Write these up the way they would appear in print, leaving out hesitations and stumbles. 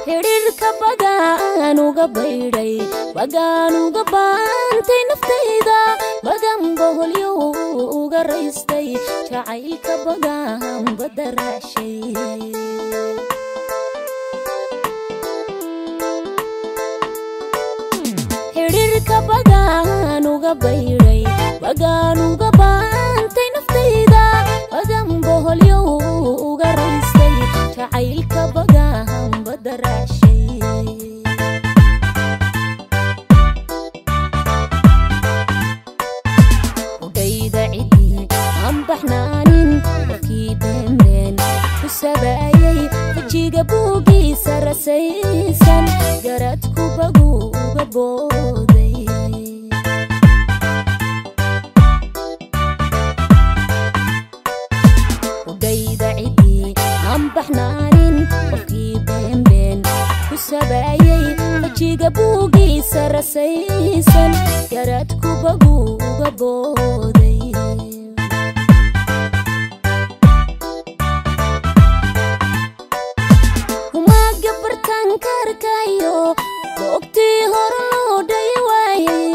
Xiriirka bagaan uga baydhay, bagaan uga baantay naftayda, bagan boholyo uga raystay, jacaylka bagaan badaraashay. Xiriirka bagaan uga baydhay, bagaan uga baantay naftayda, bagan boholyo uga raystay, jacaylka bagaan badaraashay. Udhayda cidii aan baxnaanin, qofkii beenbeen ku sabaayay, fajiga buugiisa rasaysan, garadku baguu uga booday. Udhayda cidii aan baxnaanin, qofkii beenbeen ku sabaayay, fajiga buugiisa rasaysan, garadku baguu uga booday. Humaaga bartaanka arkayo, googtii hore loo dhay waayay,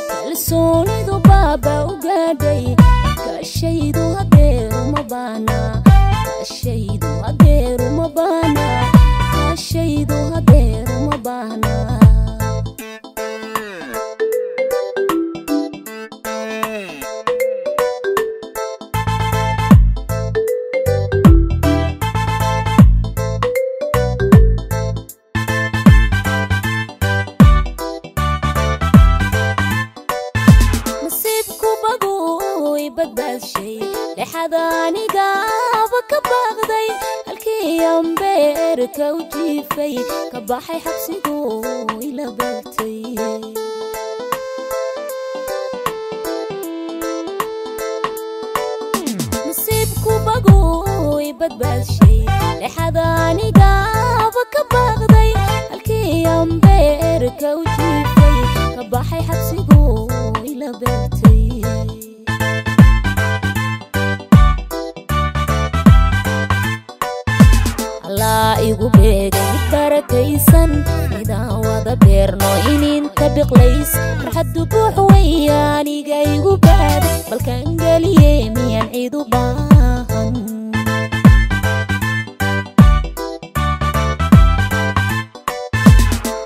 kalsoonidu baaba u gaadhay, kaashaydu hadeer uma baana, kaashaydu hadeer uma baana, kaashaydu hadeer uma baana. Nasiibku baguu i badbaadshay, lexada anigaaba ka baaqday, halkii aan beerka u jiifay, ka baxay xabsigu ila beegtay. Nasiibku baguu i badbaadshay, lexada anigaaba ka baaqday, halkii aan beerka u jiifay, ka baxay xabsigu ila beegtay. Allah igu beegay mid barakaysan, midaan wada beerno ininta biqlays, farxaddu buux weeyaan iga igu baad, balkan geliye miyaan cid u baahan.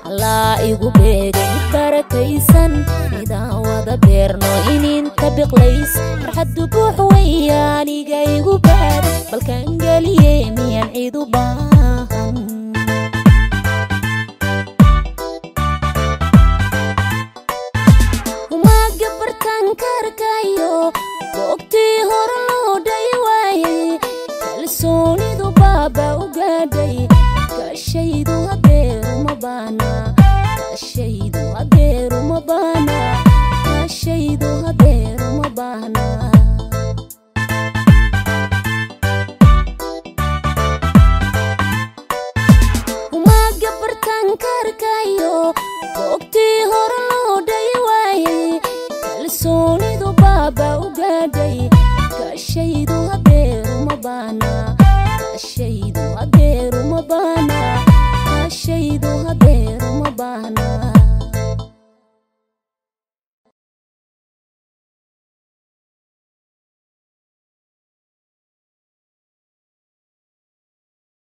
Allah igu beegay mid barakaysan, midaan wada beerno ininta biqlays, farxaddu buux weeyaan iga igu baad, balkan geliye miyaan cid u baahan. Humaaga bartaanka arkayo, googtii hore loo dhay waayay, kalsoonidu baaba u gaadhay, kaashaydu hadeer uma baana, kaashaydu hadeer uma baana, kaashaydu hadeer uma baana. Humaaga bartaanka arkayo, googtii hore loo dhay waayay, kalsoonidu baaba u gaadhay, kaashaydu hadeer uma baana, kaashaydu